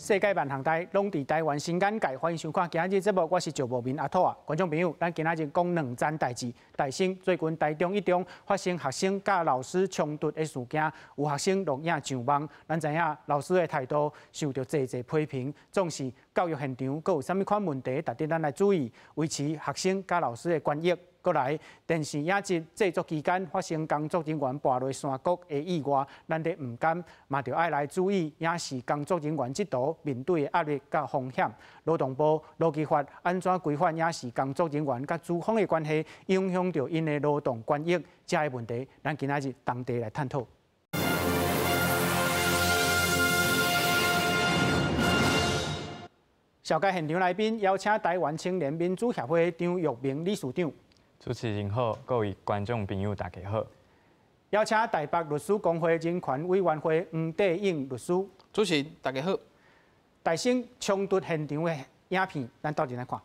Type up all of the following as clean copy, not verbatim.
世界萬項代攏佇台灣新眼界，歡迎收看今仔日節目，我是趙無眠阿兔仔。觀眾朋友，咱今仔日講兩件代誌。大先，最近台中一中發生學生佮老師衝突的事件，有學生錄影上網。咱知影老師的態度受著濟濟批評，總是教育現場閣有啥物款問題，值得咱來注意，維持學生佮老師的權益。閣來，電視影集製作期間發生工作人員跋落山谷的意外，咱咧毋甘，嘛著愛來注意影視工作人員這途面對的壓力佮風險。勞動部勞基法按怎規範影視工作人員佮資方的關係，影響著𪜶的勞動權益，這个問題，咱今仔日同齊來探討。紹介現場來賓，邀請台灣青年民主協會張育明理事長。主持人好，各位觀眾朋友大家好。邀請台北律師公會人權委員會黃帝勇律師。主持人大家好。大生衝突現場的影片，咱鬥陣來看。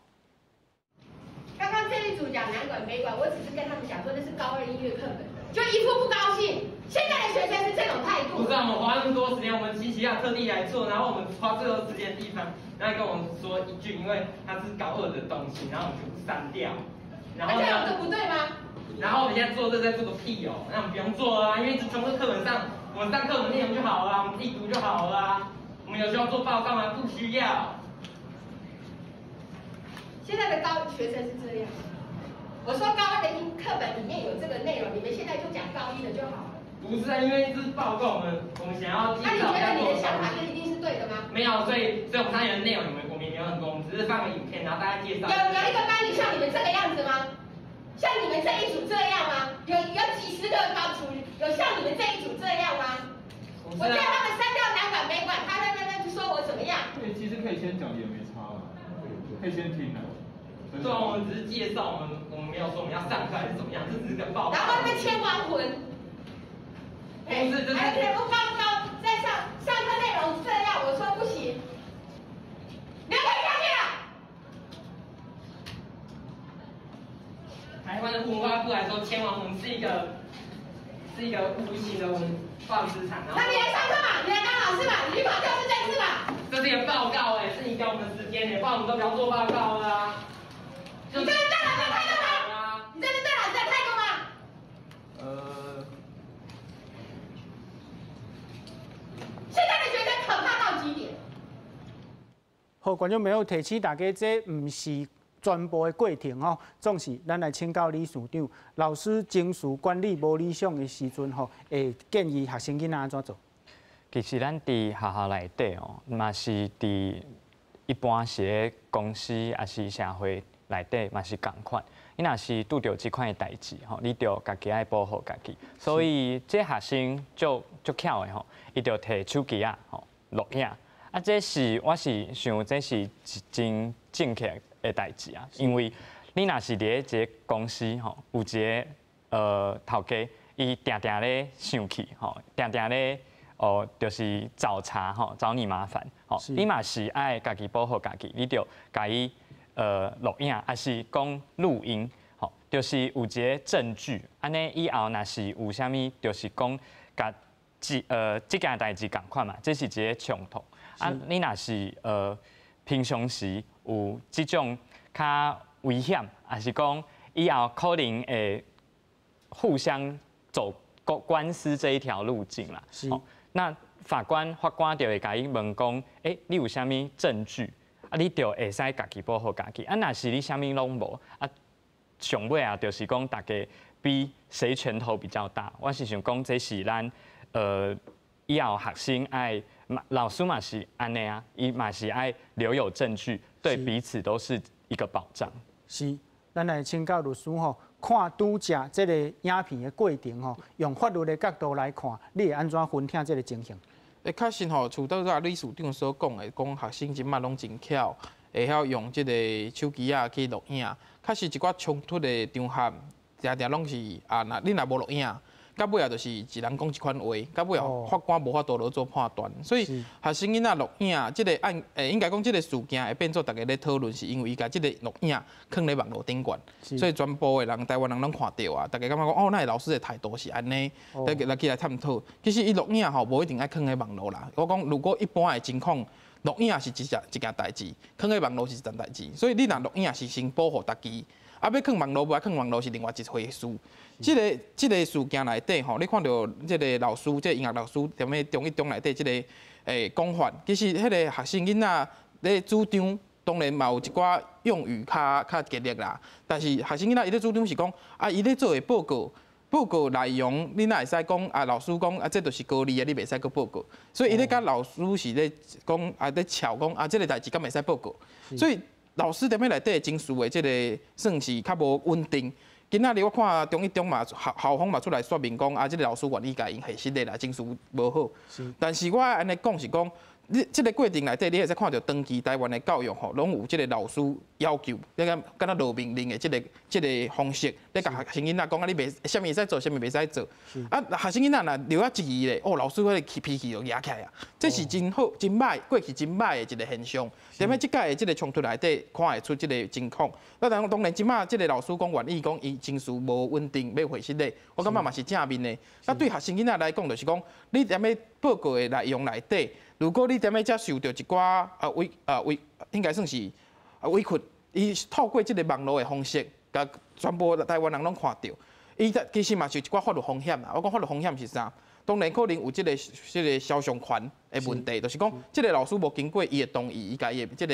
剛剛這一組講南管北管，我只是跟他們講說那是高二音樂課本，就一副不高興。現在的學生是這種態度。不是啊，我們花那麼多時間，我們星期二特地來做，然後我們花最多時間的地方，然後跟我們說一句，因為它是高二的東西，然後我們就刪掉。然後這樣子不對嗎？然後我們現在做這在做個屁哦，那我們不用做啊，因為這全部課本上，我們上課本內容就好了，我們自己讀就好了。我們有需要做報告嗎？不需要。現在的高學生是這樣，我說高二的音課本裡面有這個內容，你們現在就講高一的就好了。不是啊，因為這是報告，我們想要。那你覺得你的想法就一定是對的嗎？沒有，所以我們上的內容你們我們也沒有很多，我們只是放個影片，然後大家介紹。有一個班裡像你們這個樣子嗎？像你們這一組這樣嗎？有幾十個班主，有像你們這一組這樣嗎？我叫他們刪掉南管北管，他在那邊就說我怎麼樣？對，其實可以先講也沒差啦，可以先聽啦。對，我們只是介紹，我們沒有說我們要上課還是怎麼樣，這只是個報告。然後被簽亡魂。不是，這是。還有不高高在上上課內容這樣，我說不行，你要可以下去了。台灣的文化部來說，簽亡魂是一個無形的文化資產。那你來上課嘛？你來當老師嘛？你去考教師證是吧？這是一個報告哎，是你給我們時間哎，不然我們都不要做報告了啊。你這是對老師的態度嗎？你這是對老師的態度嗎？現在的學生可怕到極點。好，觀眾朋友提醒大家，這毋是全部的過程吼，總是咱來請教理事長，老師情緒管理無理想的時陣吼，會建議學生囡仔按怎做？其實咱佇學校內底哦，嘛是佇一般是咧公司，抑是社會內底嘛是仝款。你若是拄著這款的代誌吼，你著家己愛保護家己。所以這學生足足巧的吼，伊就提手機仔吼錄影。啊，這是我是想這是真正確的代誌啊，因為你若是佇咧一個公司吼，有一個頭家，伊定定咧生氣吼，定定咧哦，就是找茬吼，找你麻煩吼，你嘛是愛家己保護家己，你著共伊錄影，抑是講錄音吼，就是有一個證據，按呢以後若是有啥物，就是講共這件代誌仝款嘛，這是一個衝突。啊，你若是平常時有這種較危險，抑是講以後可能會互相走官司這一條路徑啦。是。那法官就會共伊問講，欸，你有啥物證據？啊，你就會使家己保護家己。啊，若是你啥物攏無，啊，上尾啊，就是講大家比誰拳頭比較大。我是想講，這是咱以後學生愛。老師嘛是按呢啊，伊嘛是愛留有證據，對彼此都是一個保障。是，咱來請教律師吼，看拄才這個影片的過程吼，用法律的角度來看，你會按怎分聽這個情形？欸，確實吼，像拄才理事長所講的，講學生這擺攏真巧，會曉用這個手機仔去錄影。確實一寡衝突的場合，定定攏是啊，若你若無錄影。到尾仔就是一人講一款話，到尾仔法官無法度落做判斷，所以學生囡仔錄影，這個案，應該講這個事件會變做大家咧討論，是因為伊共這個錄影囥咧網路頂懸，所以全部的人台灣人攏看著啊，大家感覺講哦，哪會老師的態度是按呢，來起來探討。其實伊錄影吼，無一定愛囥咧網路啦。我講如果一般的情況，錄影是一件代誌，囥佇網路是一件代誌，所以你若錄影是先保護家己，啊，欲囥網路無愛囥網路是另外一回事。這個事件內底吼，你看著這個老師，這個音樂老師踮咧中一中內底這個講法，其實彼個學生囡仔咧主張，當然嘛有一寡用語較激烈啦，但是學生囡仔伊咧主張是講，啊，伊咧做的報告。報告內容，你哪會使講啊？老師講啊，這就是高二的，你袂使閣報告。所以伊咧佮老師是咧講啊，咧吵講啊，這個代誌敢袂使報告。所以老師踮咧內底的情緒的這個算是較無穩定。今仔日我看中一中嘛校方嘛出來說明講啊，這個老師願意共𪜶解釋的啦，情緒無好。但是我按呢講是講，你這個過程內底，你會使看著長期台灣的教育吼，攏有這個老師要求，你敢敢若落命令的這個方式，咧共學生囡仔講啊，你袂啥物會使做，啥物袂使做。啊，學生囡仔若留啊質疑咧，哦，老師彼個脾氣就惹起來啊，這是真好、真歹，過去真歹的一個現象。踮咧這擺的這個衝突內底，看會出這個情況。那當然，這擺這個老師講願意講，伊情緒無穩定，欲回失禮，我感覺嘛是正面的。那對學生囡仔來講，就是講，你踮咧報告的內容內底，如果你踮咧遮受著一寡啊委啊委，應該算是啊委屈，伊透過這個網路的方式，共全部台灣人攏看著，伊其實嘛是一寡法律風險啦。我講法律風險是啥？當然可能有這個肖像權的問題，就是講這個老師無經過伊的同意，伊共伊的這個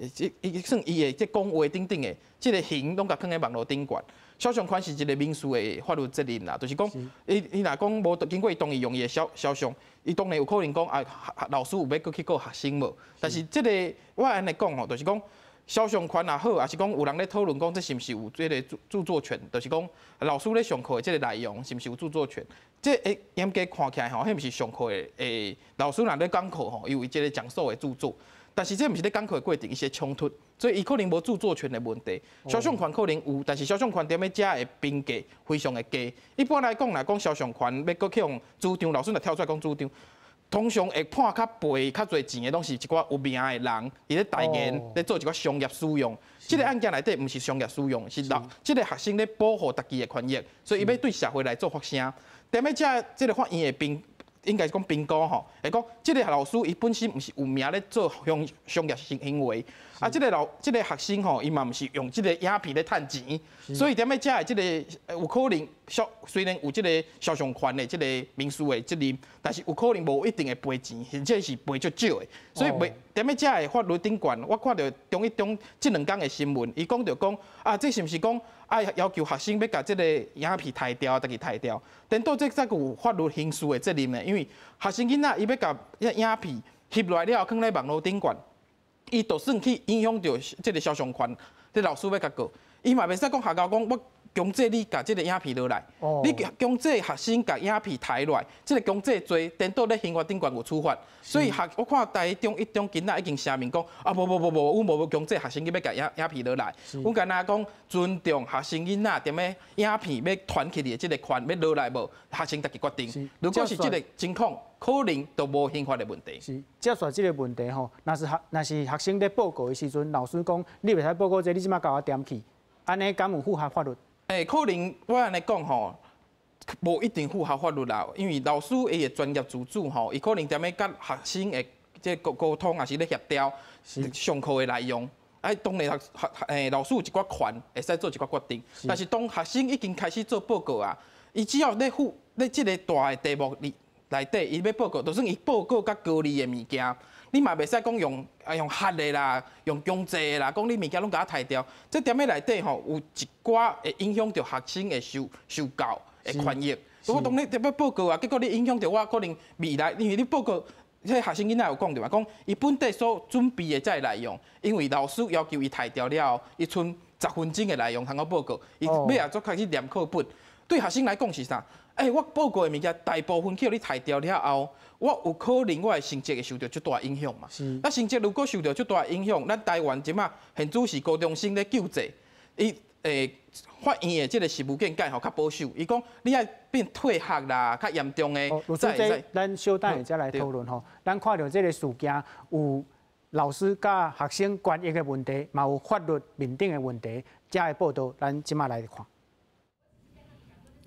這伊算伊的這講話等等的，這個形攏共囥佇網路頂懸。肖像權是一個民事的法律責任啦，就是講，伊若講無經過伊同意用伊的肖像，伊當然有可能講啊，老師有欲閣去告學生無？但是這個我按呢講吼，就是講肖像權也好，抑是講有人咧討論講這是毋是有這個著作權，就是講老師咧上課的這個內容是毋是有著作權？這會嚴格看起來吼，彼毋是上課的老師若咧講課吼，伊有這個講授的著作。但是這毋是咧講課的過程，伊是衝突，所以伊可能無著作權的問題。肖像權可能有，但是肖像權踮咧遮的評價非常的低。一般來講，若講肖像權欲閣去予主張，老師若跳出來講主張，通常會判較賠較濟錢的，攏是一寡有名的人，伊咧代言咧做一寡商業使用。這個案件內底毋是商業使用，是老這個學生咧保護家己的權益，所以伊欲對社會來做發聲。踮咧遮這個法院的評。應該是講評估吼，會講這個老師伊本身毋是有名咧做商業行為，啊，這個學生吼，伊嘛毋是用這個影片咧趁錢，所以踮咧遮的這個有可能肖雖然有這個肖像權的這個民事的責任，但是有可能無一定會賠錢，甚至是賠足少的，所以袂踮咧遮的法律頂懸，我看著中一中這兩工的新聞，伊講著講啊，這是毋是講愛要求學生欲共這個影片刣掉，家己刣掉？顛倒這才有法律刑事的責任呢，因為學生囡仔伊欲共影片翕落來了後，囥咧網路頂懸，伊就算去影響著這個肖像權，這老師欲共告，伊嘛袂使講學校講我強制你共這個影片落來，你強制學生共影片刣落來，這個強制罪顛倒咧刑法頂懸有處罰，所以學我看台中一中囡仔已經聲明講啊，無無無無，阮無強制學生去欲共影片落來，阮干焦講尊重學生囡仔踮咧影片欲傳起的這個權欲落來無，學生家己決定。如果是這個情況，可能就無刑法的問題。是，接續這個問題吼，若是學生咧報告的時陣，老師講你袂使報告這個，你這擺共我點去，按呢敢有符合法律？可能我按呢講吼，無一定符合法律啦，因為老師伊的專業自主吼，伊可能踮咧佮學生的這溝通，抑是咧協調上課的內容。哎，當然學老師有一寡權，會使做一寡決定。但是當學生已經開始做報告啊，伊只要咧負咧這個大的題目裡內底，伊欲報告，就算伊報告較高二的物件，你嘛袂使講用嚇的啦，用強制的啦，講你物件攏共我刣掉。這踮咧內底吼，有一寡會影響著學生的受教的權益。如果當你踮咧報告啊，結果你影響著我可能未來，因為你報告，彼個學生囡仔有講著嘛，講伊本底所準備的這個內容，因為老師要求伊刣掉了後，伊賰10分鐘的內容通好報告，伊尾仔才開始念課本。對學生來講是啥？我報告的物件大部分去予你刣掉了後，我有可能我的成績會受著足大影響嘛。那成績如果受著足大影響，咱台灣這馬現主是高中生咧救濟，伊法院的這個實務見解吼較保守，伊講你愛變退學啦，較嚴重的。律師，這咱小等下再來討論吼。咱看著這個事件有老師佮學生權益的問題，嘛有法律面頂的問題，這個報道咱這馬來看。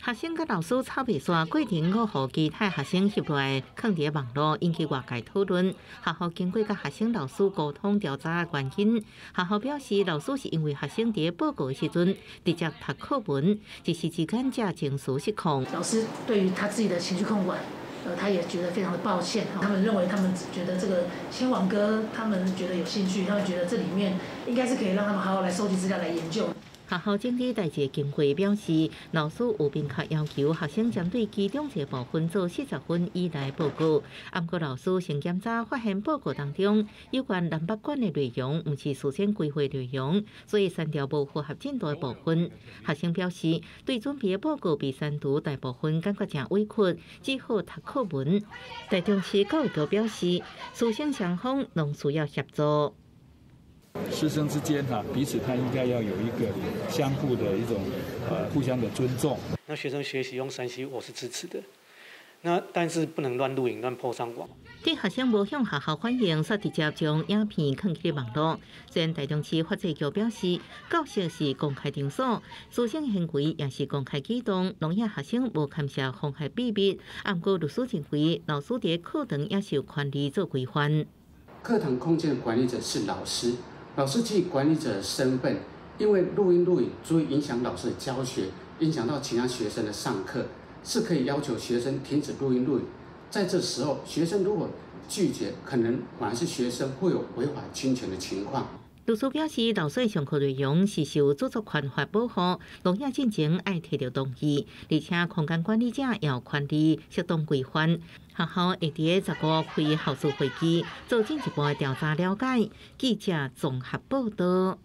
學生佮老師吵袂煞，過程閣予其他學生翕落來，囥佇網路，引起外界討論。學校經過佮學生、老師溝通調查原因，學校表示老師是因為學生佇報告的時陣直接讀課文，一時之間才情緒失控。老師對於他自己的情緒控管，他也覺得非常的抱歉。他們認為，他們只覺得這個先王歌，他們覺得有興趣，他們覺得這裡面應該是可以讓他們好好來收集資料來研究。學校整理代誌的經過表示，老師有明確要求學生針對其中一個部分做40分以內報告。毋過老師先檢查發現報告當中有關南北館的內容，毋是事先規劃內容，所以刪掉無符合進度的部分。學生表示，對準備的報告被刪除大部分感覺誠委屈，只好讀課文。台中市教育局表示，師生雙方攏需要協助。師生之間哈，彼此他應該要有一個相互的一種互相的尊重。那學生學習用3C，我是支持的。那但是不能亂錄影、亂 PO 上網。對學生無向學校反映，煞直接將影片囥佇網路。雖然台中市法制局表示，教室是公開場所，師生行為也是公開舉動，攏遐學生無牽涉妨害秘密。毋過律師認為，老師佇課堂也是有權利做規範。課堂空間的管理者是老師。老師基於管理者的身份，因為錄音錄影足以影響老師的教學，影響到其他學生的上課，是可以要求學生停止錄音錄影。在這時候，學生如果拒絕，可能反而是學生會有違法侵權的情況。律師表示，老師的上課內容是受著作權法保護，錄影進前愛提著同意，而且空間管理者也有權利適當規範。學校會佇15開校事會議，做進一步的調查了解。記者綜合報道。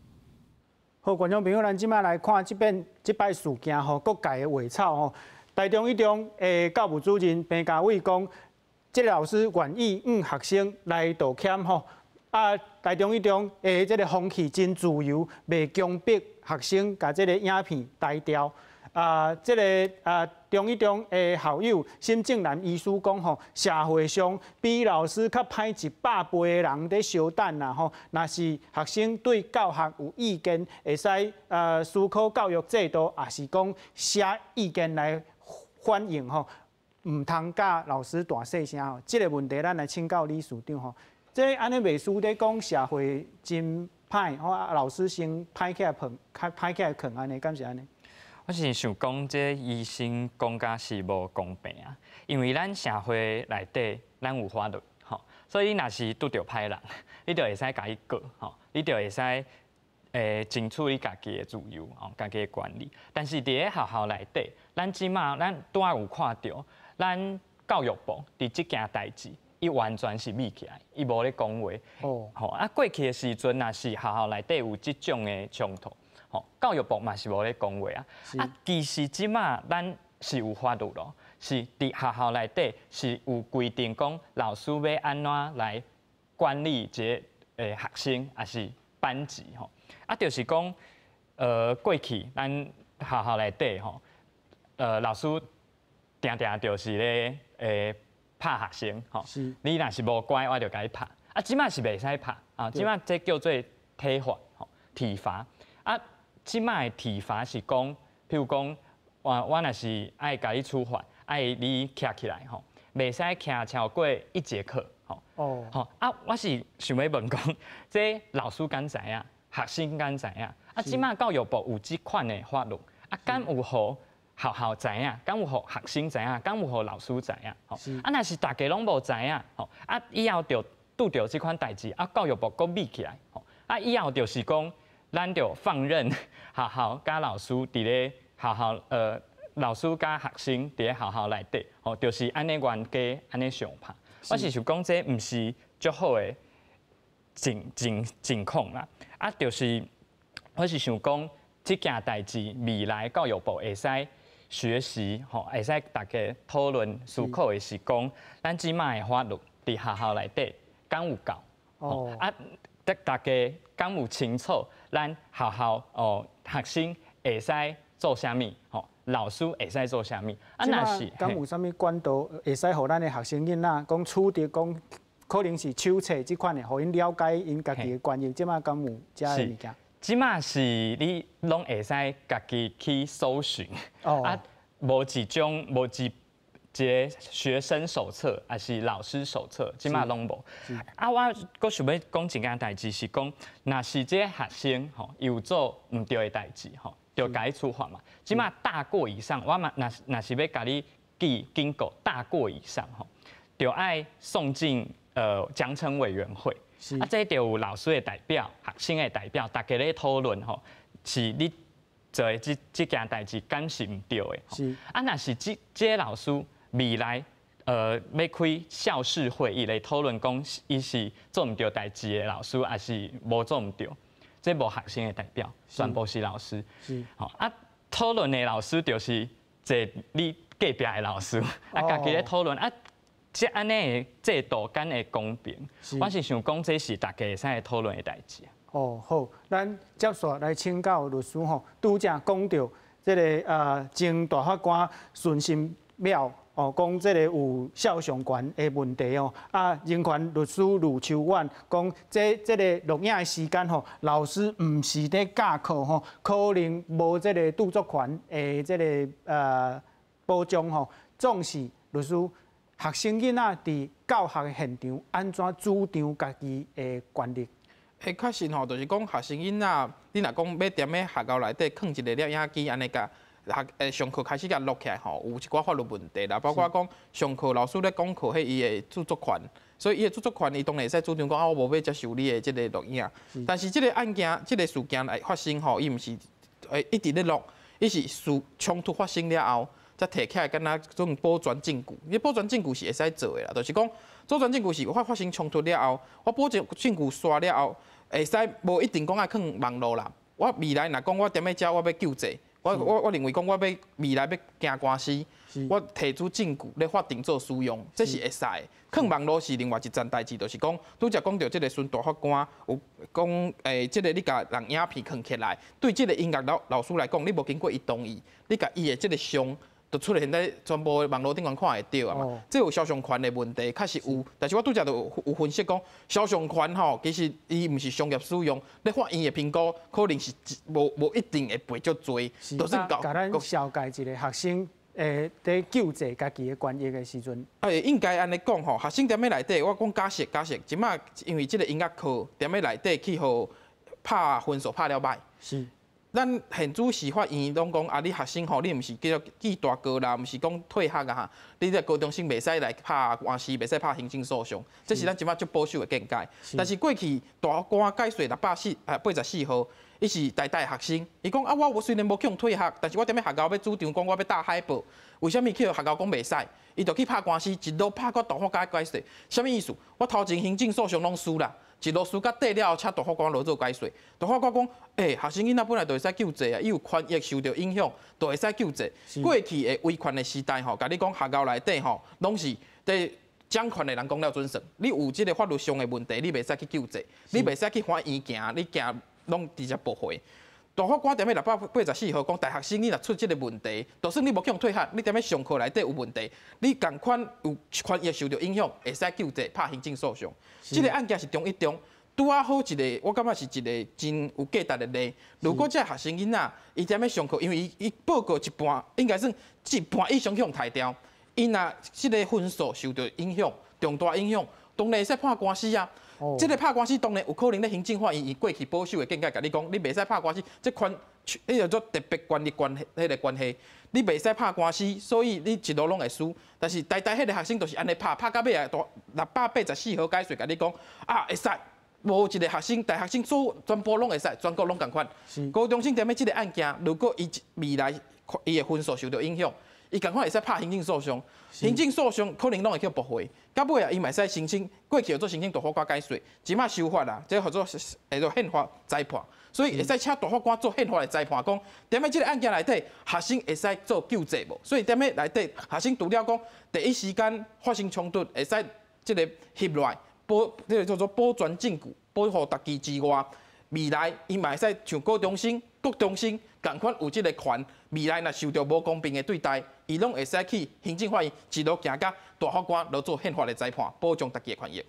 好，觀眾朋友，咱這擺來看這遍這擺事件吼，各界的話草吼。台中一中的教務主任彭家偉講，這個老師願意向學生來道歉吼。啊，台中一中的這個風氣真自由，袂強迫學生共這個影片裁掉。啊，這個啊，中一中的校友沈正南醫師講吼，社會上比老師較歹100倍的人佇相等啦吼。若是學生對教學有意見，會使思考教育制度，抑是講寫意見來反映吼，毋通佮老師大細聲吼。這個問題，咱來請教理事長吼。這按呢袂輸咧講社會真歹，吼老師先歹起來碰，較歹起來囥按呢，敢是按呢？我是想講，這醫生講甲是無公平啊，因為咱社會內底，咱有法律，吼，所以你若是拄著歹人，你就會使共伊告，吼，你就會使爭取你家己的自由，吼，家己的權利。但是佇咧學校內底，咱這馬咱拄仔有看著，咱教育部佇這件代誌，伊完全是覕起來，伊無咧講話。哦，吼啊，過去的時陣，若是學校內底有這種的衝突，吼，教育部嘛是無咧講話啊。啊，其實這馬咱是有法律咯，是佇學校內底是有規定講老師欲按怎來管理這個學生，抑是班級吼。啊，就是講，過去咱學校內底吼，老師定定就是咧拍學生吼。你若是無乖，我就共你拍。啊，這馬是袂使拍啊，這馬這叫做體罰吼，體罰。啊，這馬的體罰是講，譬如講，我若是愛共你處罰，愛你徛起來吼，袂使徛超過一節課吼。哦。吼啊，我是想欲問講，這老師敢知影，學生敢知影？啊，這馬教育部有這款的法律，啊，敢有予學校知影？敢有予學生知影？敢有予老師知影？吼，啊，若是大家攏無知影，吼，啊，以後就拄著這款代誌，啊，教育部閣覕起來，吼，啊，以後就是講，咱就放任學校佮老師佇咧學校，老師佮學生佇咧學校內底，吼，就是按呢冤家，按呢相拍。我是想講，這毋是足好的情況啦。啊，就是我是想講，這件代誌未來教育部會使學習，吼，會使大家討論思考的是講，咱這馬的法律佇學校內底敢有夠？哦，啊，大家敢有清楚？咱學校哦，學生會使做啥物？吼，老師會使做啥物？啊，若是敢有啥物管道會使予咱的學生囡仔講取得講，可能是手冊這款的，予𪜶了解𪜶家己的權益。這馬敢有遮的物件？這馬是你攏會使家己去搜尋。哦。啊，無一種無一一個學生手冊，抑是老師手冊，這馬攏無。啊，我閣想欲講一件代誌是講，若是這个學生吼有做毋對的代誌吼，就共伊處罰嘛。這馬大過以上，我嘛若若是欲共你記警告大過以上吼，就愛送進獎懲委員會。啊，這就有老師的代表、學生的代表，大家咧討論吼，是你做的這這件代誌敢是毋對的。啊，若是這這个老師未來欲開校事會議來討論講，伊是做毋對代誌的老師，抑是無做毋對？這無學生的代表，全部是老師。吼啊，討論的老師就是坐你隔壁的老師，啊，家己咧討論啊，這按呢的制度敢會公平？我是想講，這是大家會使討論的代誌。哦，好，咱接續來請教律師吼，拄才講著這个前大法官孫心淼哦，講這个有肖像權的問題哦，啊，人權律師呂秋遠講，這這个錄影的時間吼，老師毋是佇教課吼，可能無這个著作權的這个保障吼，總是律師，學生囡仔佇教學的現場，按怎主張家己的權利？欸，確實吼，就是講學生囡仔，你若講欲踮咧學校內底囥一个攝影機，按呢共學上課開始共錄起來吼，有一寡法律問題啦，包括講上課老師咧講課，彼伊的著作權，所以伊的著作權，伊當然會使主張講啊，我無欲接受你的這个錄影。但是這个案件、這个事件來發生吼，伊毋是一直咧錄，伊是事衝突發生了後，才提起來，敢若種保全證據。你保全證據是會使做的啦，就是講保全證據是發發生衝突了後，我保全證據煞了後，會使無一定講愛囥網路啦。我未來若講我踮咧遮，我欲救濟。我我我認為講，我欲未來欲行官司，我提出證據咧法庭做使用，這是會使的。囥網路是另外一層代誌，就是講拄才講著這个孫大法官有講，這个你共人影片囥起來，對這个音樂老老師來講，你無經過伊同意，你共伊的這个像就出現佇全部網路頂懸看會著啊嘛。這有肖像權的問題，確實有。但是我拄才就有有分析講，肖像權吼，其實伊毋是商業使用，咧法院的評估可能是無無一定會賠足濟。就是共咱紹介一个學生佇救濟家己的權益的時陣。應該按呢講吼，學生踮咧內底，我講假設假設，這馬因為這个音樂課踮咧內底去予拍分數拍了䆀。咱現主時法院攏講啊，你學生吼，你毋是叫做記大過啦，毋是講退學啊哈，你這高中生袂使來拍官司，袂使拍行政訴訟，這是咱這馬足保守的見解。但是過去大法官解說684號，伊是台大學生，伊講啊，我雖然無去予退學，但是我踮咧學校欲主張講我欲打海報，為啥物去予學校講袂使？伊就去拍官司，一路拍到大法官解說，啥物意思？我頭前行政訴訟攏輸啦。一路輸到底了後，請大法官落做解說。大法官講：欸，學生囡仔本來就會使救濟啊，伊有權益受著影響，就會使救濟。過去的威權的時代吼，共你講學校內底吼，攏是佇掌權的人講了準算。你有這个法律上的問題，你袂使去救濟，你袂使去法院行，你行攏直接駁回。大法官踮咧684號講，大學生你若出這个問題，就算你無去予退學，你踮咧上課內底有問題，你仝款有權益受著影響，會使救濟拍行政訴訟。這个案件是中一中，拄仔好一个，我感覺是一个真有價值的例。如果這个學生囡仔，伊踮咧上課，因為伊伊報告一半，應該算一半以上去予刣掉，伊若這个分數受著影響，重大影響，當然會使判官司啊。這个拍官司當然有可能咧行政法院伊過去保守的見解，共你講，你袂使拍官司，這權，彼叫做特別權力關係，彼个關係，你袂使拍官司，所以你一路攏會輸。但是台大彼个學生就是按呢拍，拍到尾啊，684號解說，共你講啊，會使，無一个學生，大學生做全部攏會使，全國攏仝款。高中生踮咧這个案件，如果伊未來伊的分數受著影響，伊仝款會使拍行政訴訟，行政訴訟可能攏會去駁回，到尾啊，伊嘛會使申請過去叫做申請大法官解說，這馬修法啦，這叫做叫做憲法裁判，所以會使請大法官做憲法的裁判，講踮咧這个案件內底，學生會使做救濟無？所以踮咧內底，學生除了講第一時間發生衝突，會使這个翕落來保，這个叫做保全證據，保護家己之外，未來伊嘛會使像高中生、國中生仝款有這个權，未來若受著無公平的對待，伊攏會使去行政法院一路行到大法官來做憲法的裁判，保障家己的權益。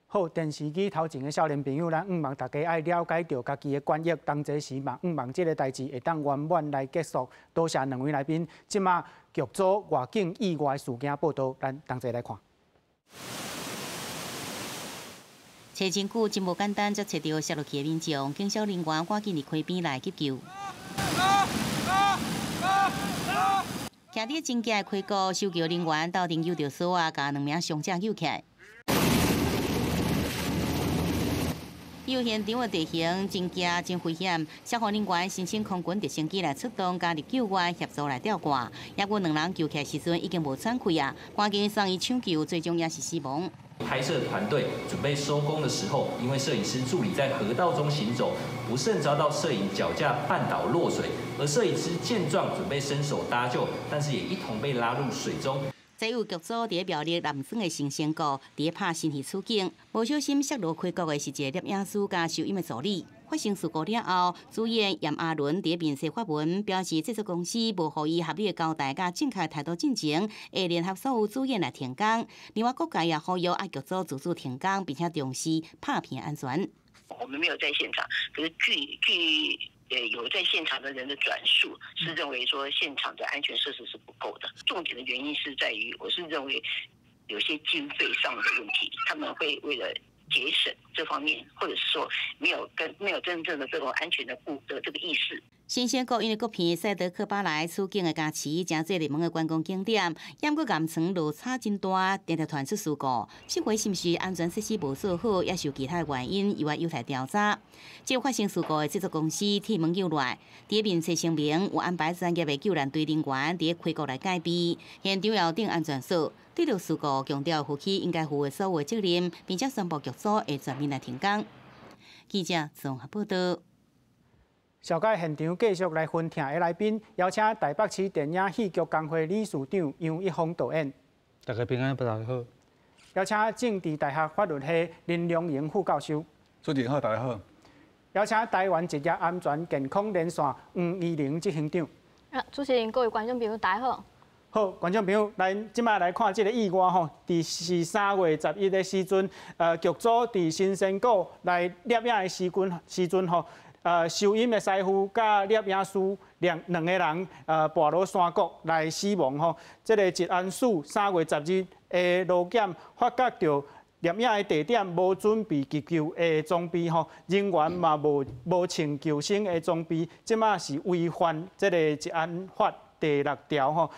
好。好，電視機頭前的少年朋友，咱向望大家愛了解著家己的權益，同齊時嘛，向望這個代誌會當圓滿來結束。多謝兩位來賓，這馬劇組外景意外事件報導，咱同齊來看。揣真久真無簡單，才揣著摔落去的民眾，警消人員趕緊佇溪邊來急救。徛佇真崎的溪谷，搜救人員鬥陣揪著索仔，共兩名傷者救起來。有現場的地形真驚真危險，消防人員申請空軍直升機來出動，加入救援協助來吊掛。抑閣兩人救起來時陣已經無喘氣啊，趕緊送醫搶救，最終也是死亡。拍攝團隊準備收工的時候，因為攝影師助理在河道中行走，不慎遭到攝影腳架絆倒落水，而攝影師見狀準備伸手搭救，但是也一同被拉入水中。這有劇組佇咧苗栗南庄的新生谷，佇咧拍新戲取景，無小心摔落溪谷的是一個攝影師佮收音的助理。發生事故了後，主演嚴阿倫佇咧面書發文，表示製作公司無予伊合理的交代佮正確態度進前，會聯合所有主演來停工。另外，各界也呼籲愛劇組自主停工，並且重視拍片安全。我們沒有在現場，可是據有在現場的人的轉述，是認為說現場的安全設施是不夠的。重點的原因是在於，我是認為有些經費上的問題，他們會為了節省這方面，或者是說沒有真正的這種安全的顧的這個意識。新鮮國因為國片《賽德克巴萊》取景的加持，成做熱門的觀光景點。毋過岩層落差真大，定定傳出事故。這回是毋是安全設施無做好，抑是有其他的原因，猶愛有待調查。這發生事故的製作公司鐵門救來，佇面冊聲明有安排專業的救援隊人員佇溪谷來戒備，現場要定安全索。對著事故，強調負起應該負的所有責任，並且宣布劇組會全面來停工。記者綜合報導。紹介現場繼續來分聽的來賓，邀請台北市電影戲劇工會理事長楊一峰導演。大家平安，大家好。邀請政治大學法律系林良榮副教授。主持人好，大家好。邀請台灣職業安全健康連線黃怡玲執行長。主持人，各位觀眾朋友，大家好。好，觀眾朋友，咱這擺來看這個意外吼，佇是3月11的時陣，劇組佇新生谷來攝影的時陣吼。收音的師傅佮攝影師兩個人，跋落山谷來死亡吼。這個職安署3月10日的勞檢發覺著攝影的地點無準備急救的裝備吼，人員嘛無穿救生的裝備，這馬是違反這個職安法第6條吼。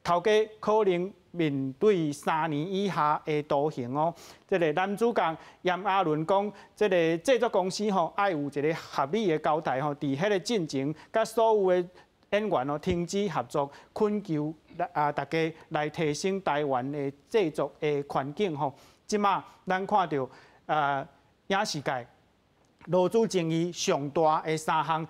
頭家可能面對3年以下的徒刑哦。這個男主角嚴阿倫講，這個製作公司吼愛有一個合理的交代吼，佇彼個進前，佮所有的演員哦停止合作，懇求大家來提升台灣的製作的環境吼。這馬咱看著影視界勞資爭議上大的3項。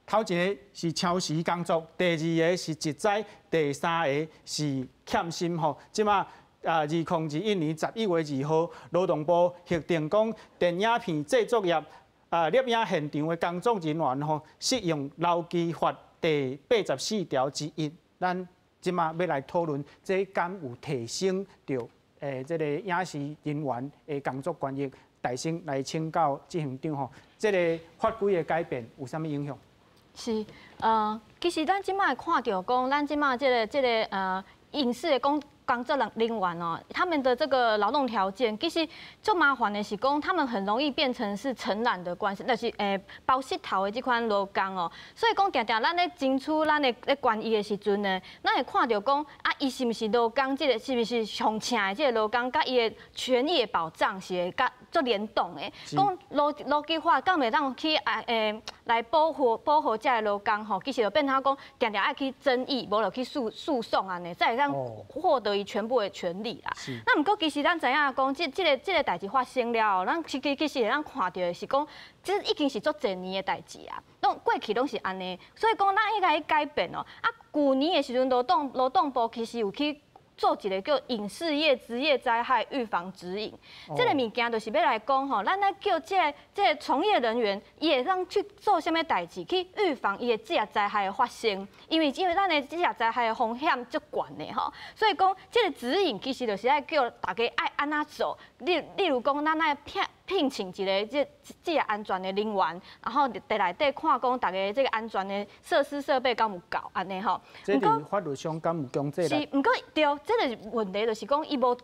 頭一個是超時工作，第二個是職災，第三個是欠薪吼。這馬2021年11月2號，勞動部核定講，電影片製作業攝影現場的工作人員吼，適用勞基法第84條之一。咱這馬欲來討論，這敢有提升著這個影視人員的工作權益？大先來請教執行長吼，這個法規的改變有啥物影響？是，其實咱這馬會看著講，咱這馬這個影視的工作人員哦，他們的這個勞動條件，其實足麻煩的是講，他們很容易變成是承攬的關係，就是包穡頭的這款勞工哦。所以講，定定咱咧爭取咱的咧權益的時陣呢，咱會看著講啊，伊是毋是勞工？這個是毋是上請的這個勞工，佮伊的權益的保障是會佮足聯動的。講勞基法敢會當去來保護這个勞工吼，其實就變成講，定定愛去爭議，無就去訴訟按呢，才會當獲得伊全部的權利啦。那毋過其實咱知影講，這個代誌發生了後，咱其實會當看著的是講，這已經是足濟年的代誌啊，攏過去攏是按呢，所以講咱應該去改變哦。啊，舊年的時陣，勞動部其實有去做一个叫影视业职业灾害预防指引。这个物件就是欲来讲吼，咱爱叫这个从业人员，伊会当去做啥物代志，去预防伊的职业灾害的发生。因为咱的职业灾害的风险足悬的吼，所以讲这个指引其实就是爱叫大家爱按怎做。例如讲，咱爱聘请一个这职业安全的人员，然后伫内底看讲大家这个安全的设施设备敢有够按呢吼。这伫法律上敢有强制？是，毋过对，这个问题就是讲伊无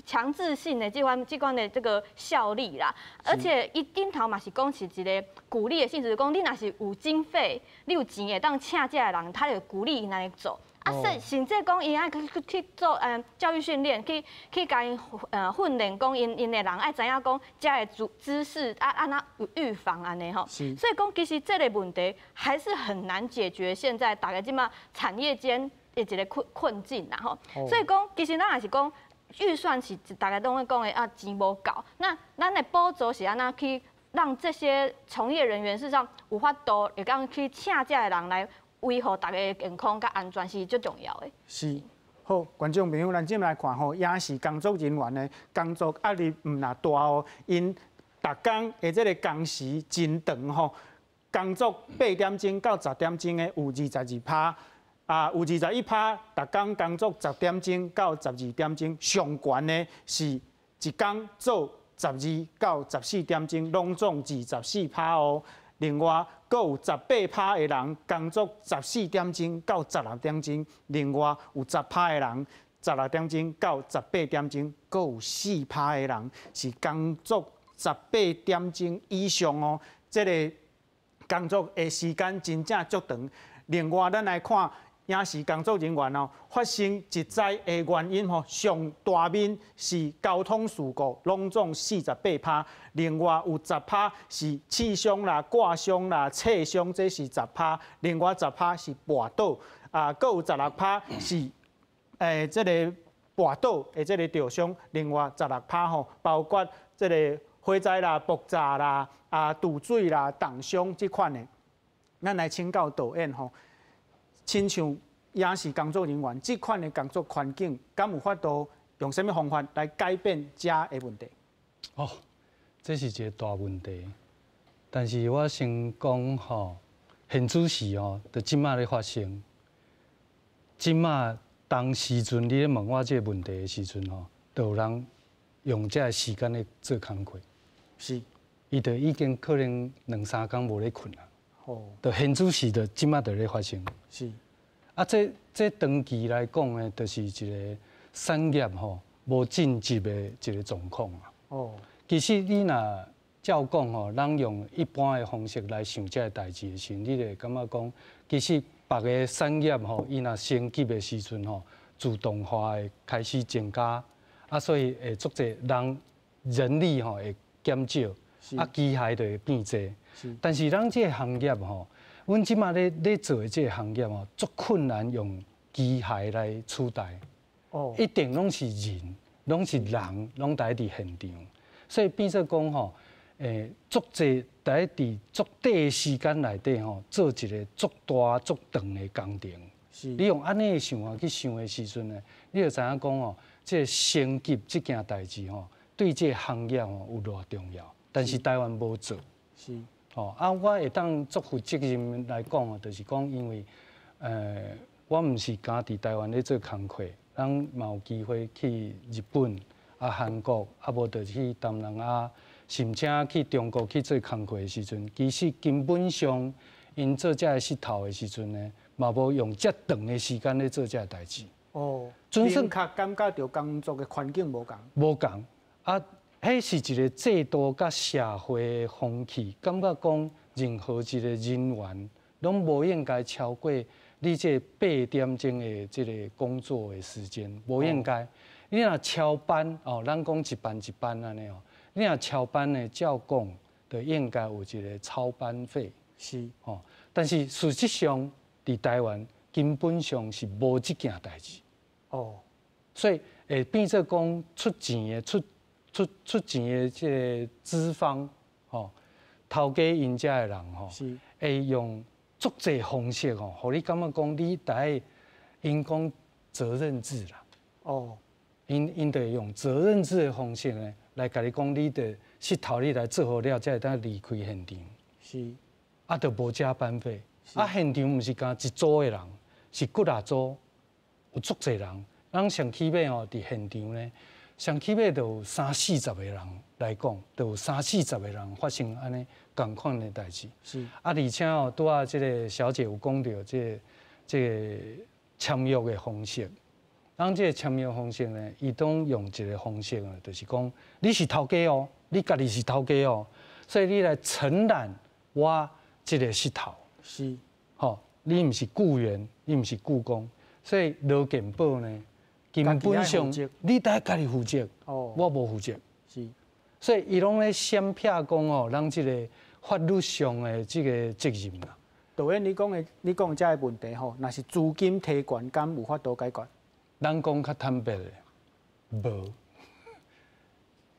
强制性的这款的这个效力啦，而且伊顶头嘛是讲是一个鼓励的性质，讲你若是有经费，你有钱会当请这个人，他就鼓励𪜶按呢做。啊，甚至讲伊爱去做教育训练，去共𪜶训练，讲𪜶的人爱知影讲遮的知识啊，按怎预防按呢吼。所以讲其实这个问题还是很难解决，现在大家这马产业间的一个困境啦吼。所以讲其实咱也是讲预算是大家拢会讲的啊，钱无够。那咱的补助是按怎去让这些从业人员事实上有法度会当去请遮的人来维护大家的健康佮安全是最重要的。是，好，观众朋友，咱进来看吼，影视工作人员的工作压力毋若大哦，𪜶逐工的这个工时真长吼，工作8点钟到10点钟的有22%，啊，有21%，逐工工作十点钟到12点钟，上悬的是一工做12到14点钟，拢总24%哦。另外，阁有18%的人工作14点钟到16点钟，另外有10%的人16点钟到18点钟，阁有4%的人是工作18点钟以上哦。这个工作的时间真正足长。另外，咱来看影视工作人员哦，发生职灾的原因吼，上大面是交通事故，拢总48%。另外有10%是刺伤啦、割伤啦、切伤，这是10%。另外10%是跋倒，啊，阁有16%是这个跋倒的这个著伤。另外16%吼，包括这个火灾啦、爆炸啦、啊坠水啦、冻伤这款的。咱来请教导演吼。亲像影视工作人员这款的工作环境，敢有法度用啥物方法来改变遮的问题？哦，这是一个大问题。但是我先讲吼，现主时哦，就这马咧发生。这马当时阵你咧问我这个问题的时阵吼，就有人用这个时间咧做工课。伊就已经可能两三工无咧睏啊。就现主时就这马就咧发生。啊，这长期来讲呢，就是一个产业吼无进级的一个状况啊。其实你若照讲吼，咱用一般的方式来想这个代志的时阵，你会感觉讲，其实别个产业吼，伊若升级的时阵吼，自动化会开始增加，啊，所以会足济人力吼会减少，啊，机械就会变济。但是咱这个行业吼，阮这马咧做的这个行业吼，足困难用机械来取代。一定拢是人，拢是人，拢待伫现场，所以变做讲吼，足济待伫足短的时间内底吼，做一个足大足长的工程。你用按呢的想法去想的时阵呢，你就知影讲吼，这个升级这件代志吼，对这个行业吼有偌重要。但是台湾无做。吼啊，我会当足负责任来讲，就是讲因为，我毋是干伫台湾咧做工课，咱嘛有机会去日本、啊韩国，啊无就去东南亚，甚至去中国去做工课的时阵，其实根本上𪜶做这个穑头的时阵呢，嘛无用遮长的时间咧做这个代志。明确感觉著工作的环境无仝。无仝啊。彼是一个制度佮社会的风气，感觉讲任何一个人员拢无应该超过你这8点钟的这个工作的时间，无应该。你若超班哦，咱讲一班一班按呢哦，你若超班的，照讲就应该有一个超班费。吼，但是事实上，伫台湾根本上是无这件代志。所以会变做讲出钱的出。出出钱的这个资方，吼，头家𪜶遮的人吼，会用足济方式吼，予你感觉讲你得𪜶讲责任制啦。哦。𪜶就會用責任制的方式呢，來共你講，你的穡頭你來做好了，才會當離開現場。啊，就無加班費。啊，現場毋是干一組的人，是幾若組，有足濟人。咱上起碼吼，佇現場呢，上起碼就有三四十個人來講，就有三四十個人發生按呢仝款的代誌。啊，而且哦，拄仔這个小姐有講著這个簽約的方式。咱這个簽約方式呢，伊攏用一个方式啊，就是講你是頭家哦，你家己是頭家哦，所以你來承攬我這个穡頭。吼，你毋是僱員，你毋是僱工，所以勞健保呢，根本上你得家己負責，我無負責。所以伊攏咧閃避講哦，咱這个法律上的這个責任啦。導演，你講這个問題吼，若是資金提懸，敢有法度解決？咱講較坦白的，無。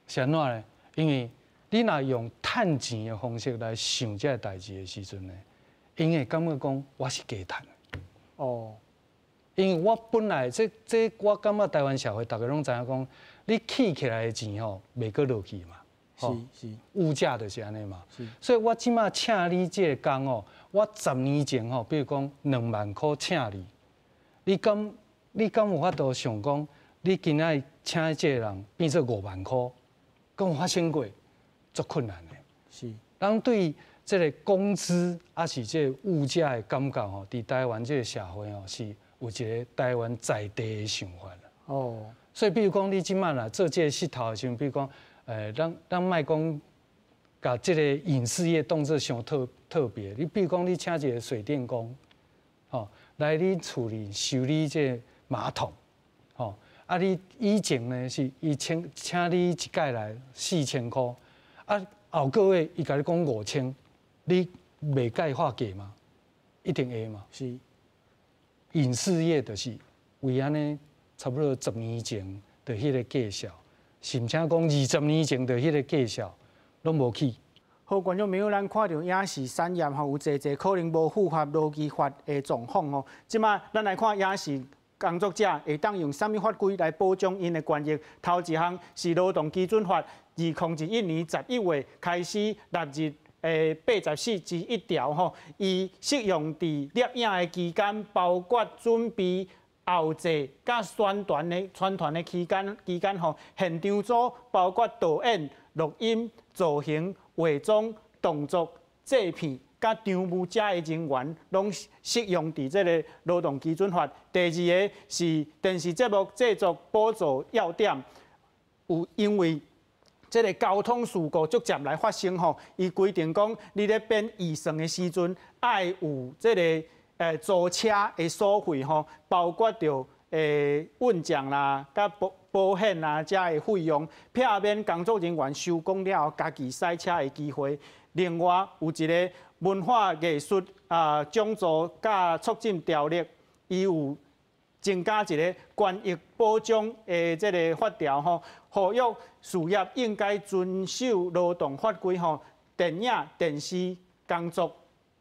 是按怎呢？因為你若用趁錢的方式來想這个代誌的時陣呢，𪜶會感覺講我是加趁。因為我本來這我感覺台灣社會逐家攏知影講，你起起來的錢吼，袂閣落去嘛。物價就是按呢嘛。所以我這馬請你這个工哦，我10年前吼，比如講2萬箍請你，你敢有法度想講，你今仔請這个人變做5萬箍，敢有發生過？足困難的。咱對這个工資抑是這个物價的感覺吼，佇台灣這个社會吼，是有一个台灣在地的想法。所以，比如講，你這馬若做這个穡頭的時陣，比如講，咱莫講共這个影視業當做傷特別。你比如講，你請一个水電工，吼，來你厝裡修理這个馬桶，吼，啊，你以前呢是伊請你一擺來4000箍，啊，後個月伊共你講5000，你袂佮伊喊價嗎？一定會嘛。影視業就是為按呢，差不多10年前的彼个價數，甚至講20年前的彼个價數，攏無起。好，觀眾朋友，咱看著影視產業吼，有濟濟可能無符合勞基法的狀況吼。這馬咱來看影視工作者會當用啥物法規來保障𪜶的權益？頭一項是勞動基準法，2021年11月開始納入84之1條吼，伊適用佇攝影的期間，包括準備、後製佮宣傳的期間吼，現場組包括導演、錄音、造型、化妝、動作、製片、佮場務遮的人員，攏適用佇這个勞動基準法。第二个是電視節目製作補助要點，有因為這个交通事故逐漸來發生吼，伊規定講，你咧編預算的時陣，愛有這个租車的所費吼，包括著運將啦、佮保險啊，遮的費用，避免工作人員收工了後，家己駛車的機會。另外有一个文化藝術啊獎助佮促進條例，伊有增加一个權益保障的這个法條吼，呼籲事業應該遵守勞動法規吼，電影、電視工作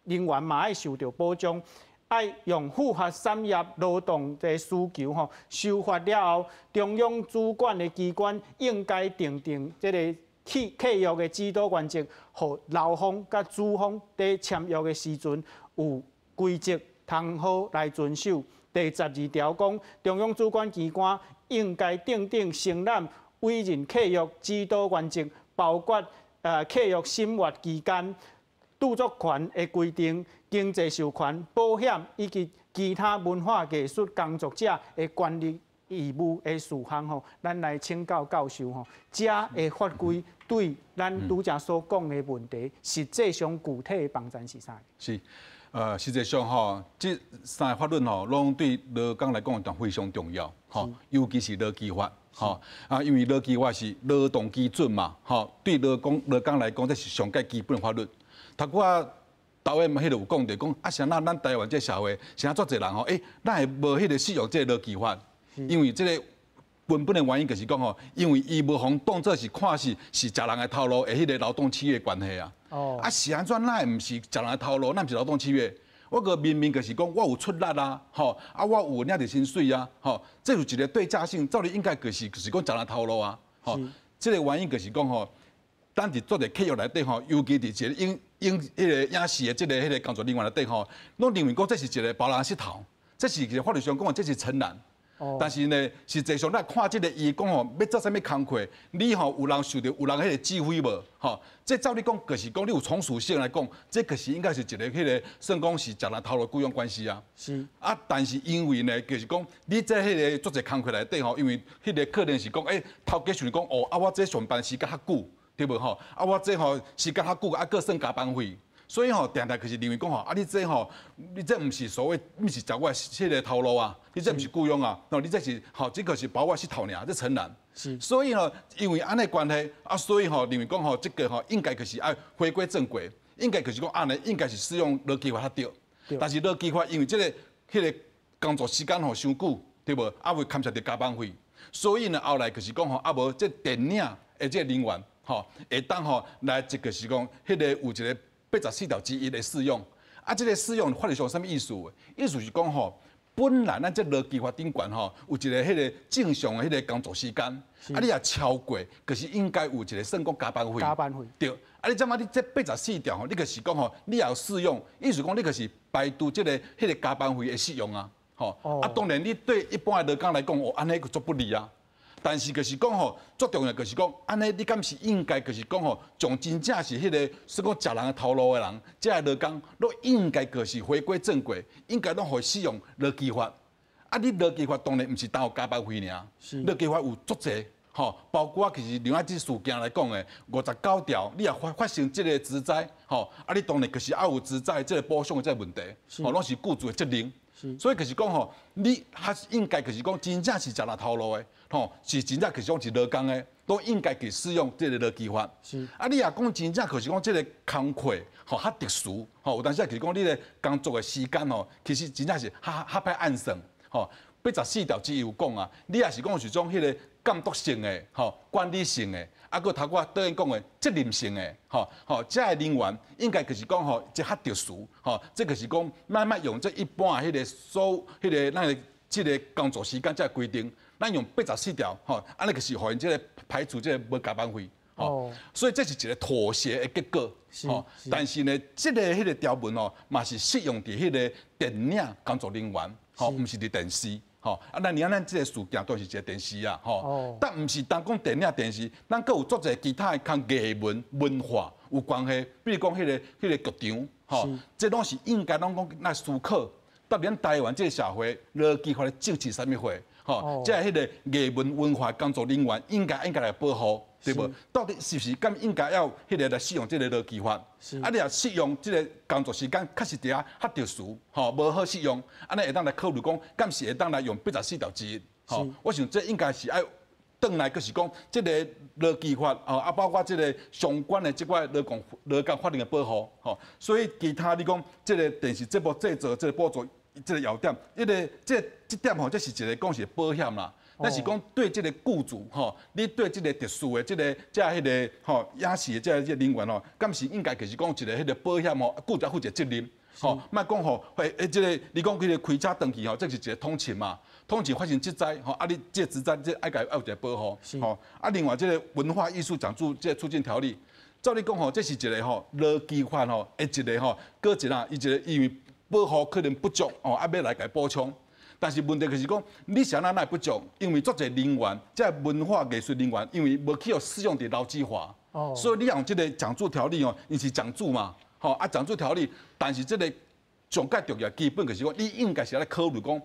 人員嘛愛受著保障，愛用符合產業勞動的需求吼，修法了後，中央主管的機關應該訂定這个契約的指導原則，予勞方佮資方佇簽約的時陣有規則通好來遵守。第12條講，中央主管機關應該訂定承攬委任契約指導原則，包括契約審閱期間、著作權的規定、經濟授權、保險以及其他文化藝術工作者的權利義務的事項吼，咱來請教教授吼，這个法規對咱拄才所講的問題，實際上具體的幫助是啥？是。實際上吼，這三个法律吼，攏對勞工來講，非常重要吼，尤其是勞基法吼啊，因為勞基法是勞動基準嘛，吼，對勞工來講，這是上蓋基本的法律。頭拄仔導演彼个有講著講，啊，啥咱台灣這社會，啥足濟人吼，咱會無彼个適用這個勞基法，因為這个根本的原因就是講吼，因為伊無予當做是看是食人的頭路的彼个勞動契約關係啊。啊，是按怎？咱會毋是食人的頭路，咱毋是勞動契約？我閣明明就是講我有出力啊，吼，啊我有領著薪水啊，吼，這有一個對價性，照理應該就是講食人頭路啊，吼，這個原因就是講吼，咱佇做者契約內底吼，尤其佇一個影影彼個影視的這个彼个工作人員內底吼，攏認為講這是一個包人穡頭，這是一個法律上講的這是承攬。但是呢，實際上咱看這個伊講吼，欲做啥物工課，你吼有人受著有人彼個指揮無？吼，這照理講，就是講你有從屬性來講，這就是應該是一個彼個算講是食人頭路僱傭關係啊。啊，但是因為呢，就是講你這彼個做者工課內底吼，因為彼個可能是講，欸，頭家想講，哦，啊，我這上班時間較久，對無吼？啊，我這吼時間較久，啊，閣算加班費。所以吼，定定就是認為講吼，啊，你這吼，你這毋是所謂，毋是食我彼个頭路啊，你這毋是僱傭啊，哦，你這是吼，這個是包我穡頭爾，這承攬。所以吼，因為按呢關係，啊，所以吼，認為講吼，這個吼應該就是愛回歸正軌，應該就是講按呢，應該是使用勞基法較對。但是勞基法因為這个彼个工作時間吼傷久，對無？啊，會牽涉著加班費，所以呢，後來就是講吼，啊無這電影的這个人員吼，會當吼來一個是講，彼个有一個。84條之一的適用，啊，這個適用法律上啥物意思？意思是講吼，本來咱這勞基法頂懸吼，有一個彼個正常的彼個工作時間，啊，你若超過，就是應該有一個算講加班費。加班費。對，啊，你這馬你這八十四條吼，你就是講吼，你也有適用，意思講你就是排除這个彼個加班費的適用啊，吼。啊，當然你對一般的勞工來講，哦，按呢足不利啊。但是就是講吼，最重要就是講，按呢你敢是應該就是講吼，將真正是彼个算講食人的頭路的人，這个勞工，攏應該就是回歸正軌，應該攏予使用勞基法。啊，你勞基法當然毋是單有加班費爾，勞基法有足濟吼，包括其實另外這事件來講的59條，你若發生這個職災吼，啊，你當然就是愛有職災這個補償的這個問題，吼，攏是僱主的責任。所以就是講吼，你還是應該就是講，真正是食人頭路的，吼，是真正就是講是勞工的，都應該去使用這個勞基法。啊，你若講真正就是講這個工課吼較特殊，吼，有當時就是講你的工作的時間吼，其實真正是較歹按算，吼。84條之一有講啊，你若是講是種彼个監督性的、吼管理性的，啊，閣頭拄仔導演講的責任性的，吼吼，這个人員應該就是講吼，這較特殊，吼，這就是講慢慢用這一般的彼个所彼个咱的這个工作時間這個規定，咱用八十四條，吼，按呢就是予𪜶這个排除這个無加班費，吼，所以這是一個妥協的結果，吼，但是呢，這个彼个條文哦，嘛是適用佇彼个電影工作人員，吼，毋是佇電視。吼，啊，咱爾咱這個事件都是一個電視啊，吼，但毋是單講電影電視，咱閣有足濟其他的佮藝文文化有關係，比如講彼个劇場，吼，這攏是應該攏講來思考，到底咱台灣這個社會勞基法的政治啥物貨，吼，這彼个藝文文化工作人員應該來保護，對無？到底是毋是敢應該要彼個來適用這个勞基法？啊，你若適用這个工作時間確實佇遐較特殊，吼，無好適用，按呢會當來考慮講，敢是會當來用84條之一？吼，我想這應該是愛轉來，閣是講這个勞基法，吼，啊，包括這个相關的這塊勞工法令的保護，吼，所以其他你講這个電視節目製作這个補助這个要點，彼个這這點吼，這是一个講是保險啦。但是講對這个僱主吼，你對這个特殊的這个這彼个吼影視的這個人員吼，敢是應該就是講一個彼个保險吼，僱主負一個責任吼，莫講吼，會這个你講彼个開車轉去吼，這是一個通勤嘛，通勤發生職災吼，啊你這個職災這愛共愛有一個保護吼，啊另外這个文化藝術獎助這個促進條例，照理講吼，這是一個吼勞基法吼，的一個吼，閣一啦，伊一個因為保護可能不足哦，啊欲來共補充。但是問題就是講，你是按怎會不足？因為足濟人員，這文化藝術人員，因為無去予適用佇勞基法，所以你用這个獎助條例哦，伊是獎助嘛，吼啊獎助條例，但是這个上蓋重要基本就是講，你應該是來考慮講，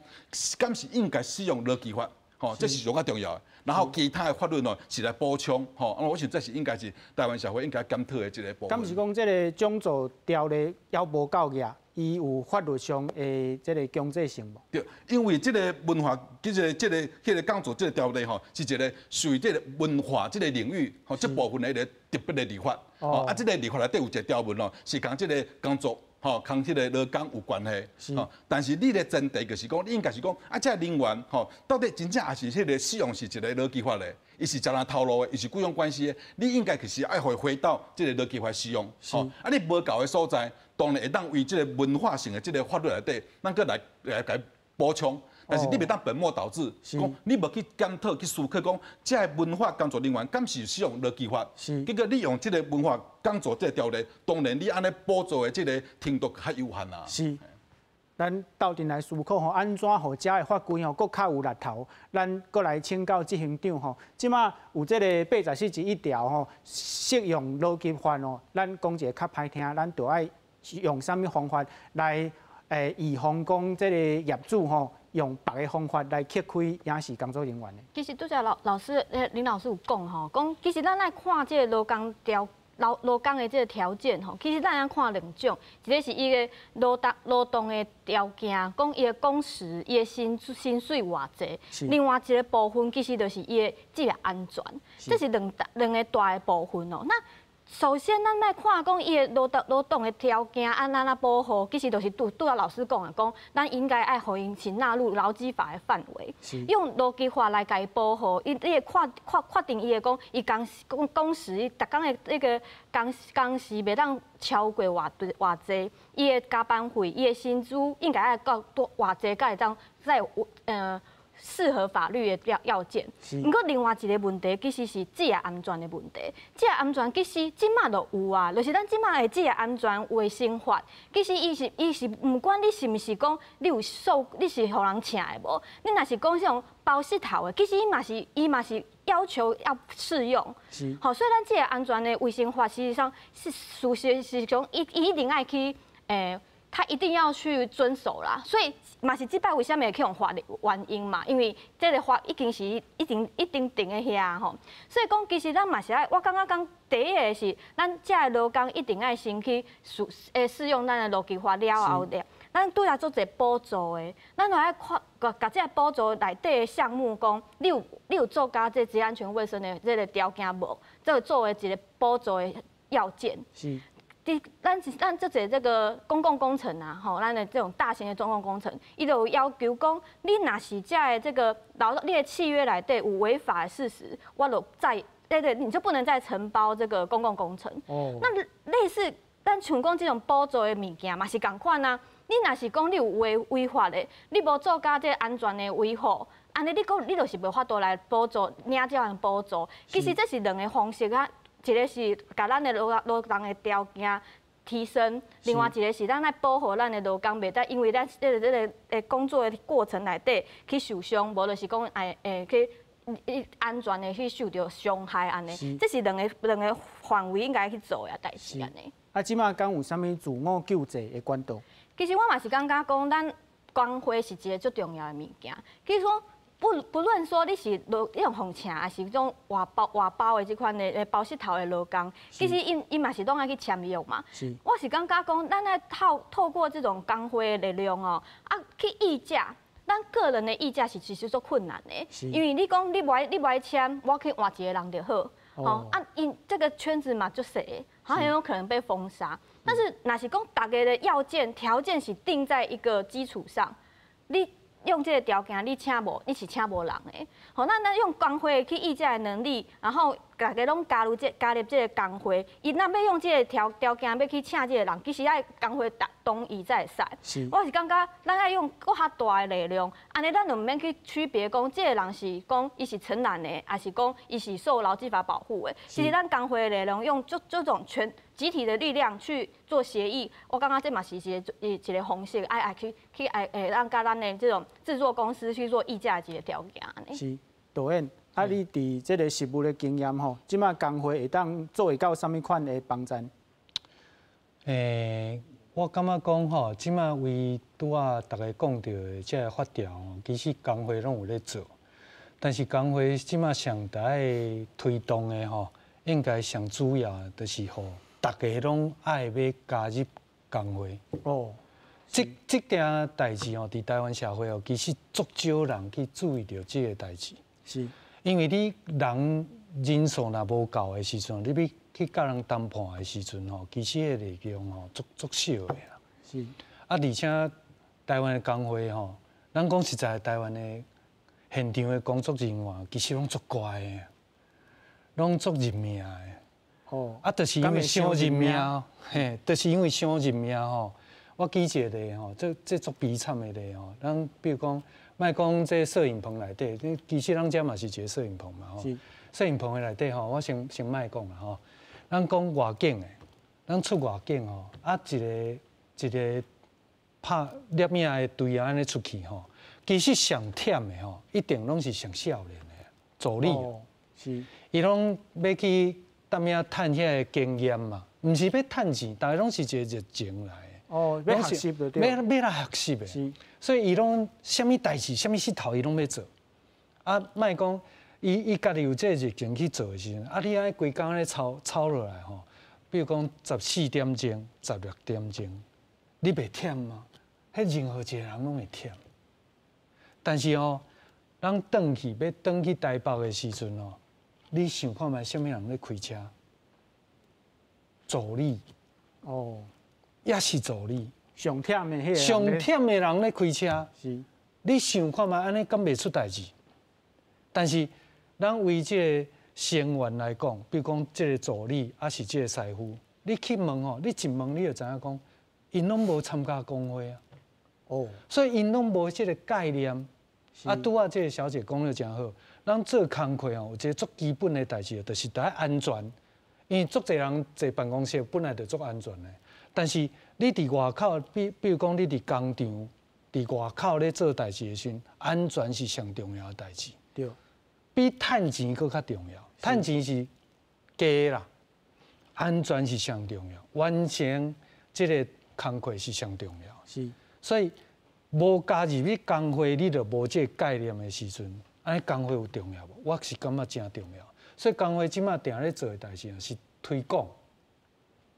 敢是應該使用勞基法，吼，這是上蓋重要的。然後其他的法律哦是來補充，吼，我想這是應該是台灣社會應該檢討的這个部分。敢是講這个獎助條例猶無夠額？伊有法律上的這个強制性無？對，因為這个文化，這个這个彼个講座這个條例吼，是一个屬於這个文化這个領域吼，這部分的一个特別的立法。哦，啊，這个立法內底有一个條文哦，是佮這个工作吼，佮彼个勞工有關係。吼，但是你的前提就是講，你應該是講，啊，這个人員吼，到底真正也是彼个使用是一个勞基法的，伊是食人頭路的，伊是僱傭關係的，你應該就是愛予伊回到這个勞基法使用。吼，啊，你無夠的所在，當然會當為這個文化性的這個法律內底，咱閣來來共補充。但是你袂當本末倒置，講你無去檢討去思考講，這个文化工作人員敢是使用勞基法？結果你用這個文化工作這个條例，當然你按呢補助的這個程度較有限啊。是，咱鬥陣來思考吼，按怎予遮的法規吼，閣較有力頭？咱閣來請教執行長吼，這馬有這个84之1條吼，適用勞基法哦，咱講一个較歹聽，咱著愛用啥物方法來預防講這个業主吼，用別个方法來避開影視工作人員的。其實拄才老老師，林老師有講吼，講其實咱愛看這個勞工條勞勞工的這個條件吼，其實咱愛看兩種，一个是伊的勞動勞動的條件，講伊的工時、伊的薪薪水偌濟；另外一个部分其實就是伊的職業安全，這是兩大兩個大的部分哦。那首先，咱愛看講伊的勞動勞動的條件按怎保護，其實就是拄拄仔老師講的，講咱應該愛予𪜶是納入勞基法的範圍，用勞基法來共伊保護。伊你會看看確定伊的講，伊工工工時，逐工的那個工工時袂當超過偌偌濟，伊的加班費，伊的薪資應該愛到多偌濟，才會當在適合法律的要要件。毋過另外一个問題，其實是職業安全的問題。職業安全其實這馬就有啊，就是咱這馬的職業安全衛生法，其實伊是伊是毋管你是毋是講你有受，你是予人請的無？你若是講這種包穡頭的，其實伊嘛是伊嘛是要求要適用。好，所以咱職業安全的衛生法，事實上是事實是講伊伊一定愛去他一定要去遵守啦，所以嘛是這擺為啥物會去予罰的原因嘛，因為這个法已經是已經一定定佇遐吼，所以講其實咱嘛是愛，我感覺講第一个是咱遮的勞工一定愛先去試適用咱的勞基法了後了，咱拄才做一个補助的，咱就愛看共共這个補助內底的項目講，你有你有做甲這職業安全衛生的這个條件無？這个作為一个補助的要件。佇咱咱這濟這个公共工程啊，吼，咱的這種大型的公共工程，伊就有要求講，你若是遮的這个勞動，你的契約內底有違法的事實，我就再對對，你就不能再承包這個公共工程。哦。那類似咱像講這種補助的物件嘛是仝款啊。你若是講你有違違法的，你無做甲這个安全的維護，按呢你講你就是袂法度來補助領這樣補助。其實這是兩个方式啊。一个是共咱的勞勞動的條件提升，另外一个是咱愛保護咱的勞工，袂使因為咱這个這个的工作的過程內底去受傷，無就是講會會去安全的去受著傷害按呢。這是兩个兩个範圍應該去做的代誌按呢。啊，這馬敢有啥物自我救濟的管道？其實我嘛是感覺講，咱工會是一个足重要的物件。其實講不不論說你是勞你用予請，抑是種外包外包的這款的包穡頭的勞工，其實𪜶𪜶嘛是攏愛去簽約嘛。我是感覺講，咱愛透透過這種工會的力量哦，啊去議價。咱個人的議價是其實足困難的，因為你講你無愛你無愛簽，我去換一個人就好。哦，啊，𪜶這個圈子嘛足細，很有可能被封殺。但是若是講大家的要件條件是定在一個基礎上，你用這個條件，你請無，你是請無人的。好，那咱用工會去議價的能力，然後大家攏加入這加入這个工會，伊若欲用這个條條件欲去請這个人，其實愛工會同意才會使。我是感覺咱愛用閣較大的力量，按呢咱就毋免去區別講這个人是講伊是承攬的，抑是講伊是受勞基法保護的。其實咱工會的力量用這這種全集體的力量去做協議，我感覺這嘛是一个一個方式，愛愛去去愛會當佮咱的這種製作公司去做議價的一個條件。是導演，啊，你佇這个實務的經驗吼，這馬工會會當做會到啥物款的幫贊？我感覺講吼，這馬為拄仔逐家講著的這个法條吼，其實工會攏有咧做，但是工會這馬上著愛推動的吼，應該上主要的就是予逐家攏愛欲加入工會。哦，這這件代誌吼，佇台灣社會哦，其實足少人去注意著這个代誌。是，因為你人人數若無夠的時陣，你欲去佮人談判的時陣吼，其實个力量吼足足少的啦。是。啊，而且台灣的工會吼，咱講實在，台灣的現場的工作人員其實攏足乖的，攏足認命的。哦，啊，就是因為傷認命，嘿，就是因為傷認命吼。我舉一個例吼，這足悲慘的例吼。咱比如講，莫講這攝影棚內底，其實咱遮嘛是一個攝影棚嘛吼。攝影棚的內底吼，我先先莫講啦吼。咱講外景的，咱出外景吼，啊一個一個拍攝影的隊員按呢出去吼，其實上忝的吼，一定攏是上少年的助理。是。伊攏欲去踮遐趁遐個經驗嘛，毋是欲趁錢，逐家攏是一個熱情來的。哦，欲學習就對。欲來學習的。是。所以伊攏啥物代誌、啥物穡頭，伊攏欲做。啊，莫講伊家己有這個熱情去做的時陣，啊，你按呢規工按呢操操落來吼，比如講14點鐘、16點鐘，你袂忝嗎？彼任何一個人攏會忝。但是哦，咱轉去欲轉去台北的時陣哦，你想看覓啥物人咧開車？助理。哦。也是助理。上忝的彼個。上忝的人咧開車。是。你想看覓按呢敢袂出代誌？但是，咱為這個成員來講，比如講這個助理，抑是這個師傅，你去問吼，你一問你就知影講，𪜶攏無參加工會啊。哦。所以𪜶攏無這個概念。啊，拄仔這個小姐講得誠好，咱做工課吼，有一個足基本的代誌，就是著愛安全。因為足濟人坐辦公室本來就足安全的，但是你佇外口，比如講你佇工廠，佇外口咧做代誌的時陣，安全是上重要的代誌。對。比趁錢閣較重要，趁錢是加啦，安全是上重要，完成這個工課是上重要。是。所以無加入去工會，你就無這個概念的時陣，按呢工會有重要無？我是感覺誠重要。所以工會這馬定咧做的代誌是推廣，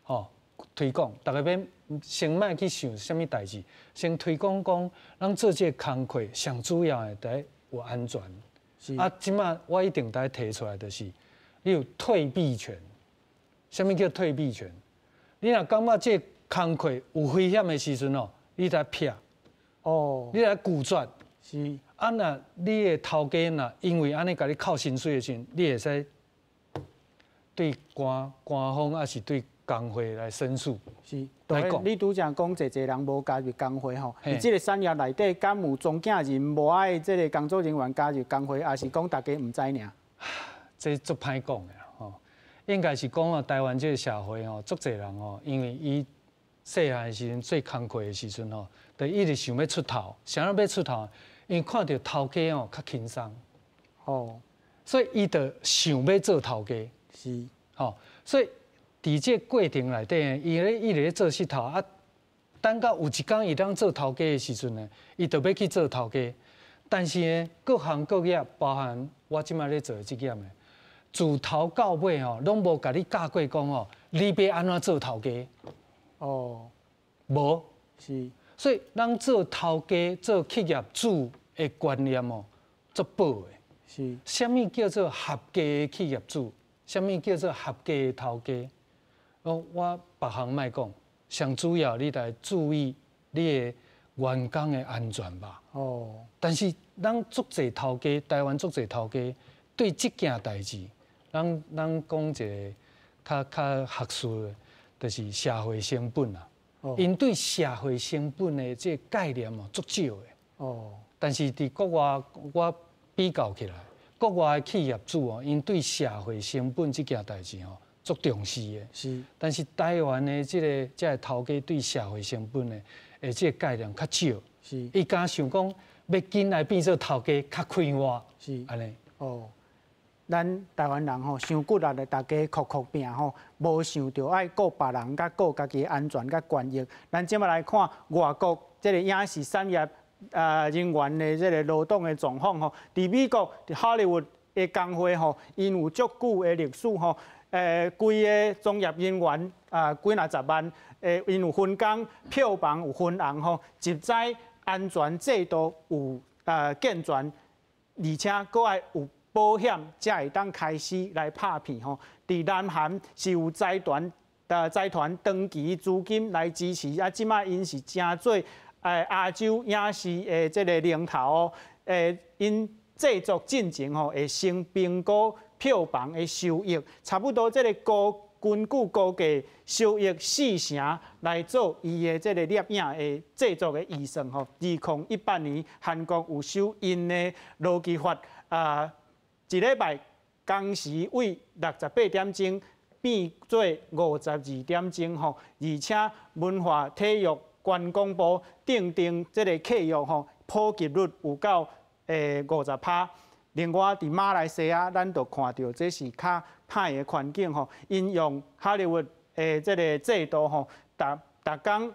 吼，推廣，逐家免先莫去想啥物代誌，先推廣講，咱做這個工課上主要的第一有安全。啊，這馬我一定得提出來，就是你有退避權。啥物叫退避權？你若感覺這個工課有危險的時陣哦，你得撇。哦。你來拒絕。是。啊，若你的頭家若因為按呢共你扣薪水的時陣，你會使對官官方抑是對工會來申訴。是。來講，你拄才講濟濟人無加入工會吼，佇這個產業內底，敢有莊囝人無愛這個工作人員加入工會，抑是講大家毋知爾？這足歹講的吼，應該是講啊，台灣這個社會吼，足濟人吼，因為伊細漢的時陣做工課的時陣吼，就一直想欲出頭，啥人欲出頭？因為看著頭家吼較輕鬆，哦，所以伊就想欲做頭家，是，吼，所以。佇這個過程內底，伊咧一直咧做穡頭啊，等到有一工伊當做頭家的時陣呢，伊就欲去做頭家。但是呢，各行各業，包含我這擺咧做的這業的，自頭到尾吼，攏無共你教過講吼，你欲按怎做頭家？哦，無，是。所以咱做頭家、做企業主的觀念哦，足薄的。是。啥物叫做合格的企業主？啥物叫做合格的頭家？我別項莫講，上主要你來注意你的員工的安全吧。哦。但是咱足濟頭家，台灣足濟頭家對這件代誌，咱講一個較較學術的，就是社會成本啊。哦。𪜶對社會成本的這個概念哦，足少的。哦。但是佇國外，我比較起來，國外的企業主哦，𪜶對社會成本這件代誌哦。足重視的，是，但是台灣的這個這個頭家對社會成本的，這個概念較少，是，伊敢想講欲緊來變做頭家較快活，是，按呢。哦，咱台灣人吼，傷骨力的，大家苦苦拚吼，無想著愛顧別人，佮顧家己的安全佮權益。咱這擺來看外國這個影視產業人員的這個勞動的狀況吼，佇美國佇好萊塢的工會吼，𪜶有足久的歷史吼。規个從業人員啊，幾若十萬，𪜶有分工，票房有分紅吼，集資安全制度有健全，而且閣愛有保險，才會當開始來拍片吼。佇南韓是有財團長期資金來支持，啊，這擺𪜶是成做亞洲影視的這個龍頭哦，𪜶製作進程吼會先評估票房的收益，差不多這個高。根據估計收益4成來做伊的這个攝影的製作的預算吼。2018年韓國有修𪜶的勞基法啊，一禮拜工時為68點鐘變做52點鐘吼，而且文化體育觀光部訂定這个契約吼，普及率有到50%。另外，佇馬來西亞，咱就看著這是較歹的環境吼，𪜶用哈利活的這个制度吼，逐逐工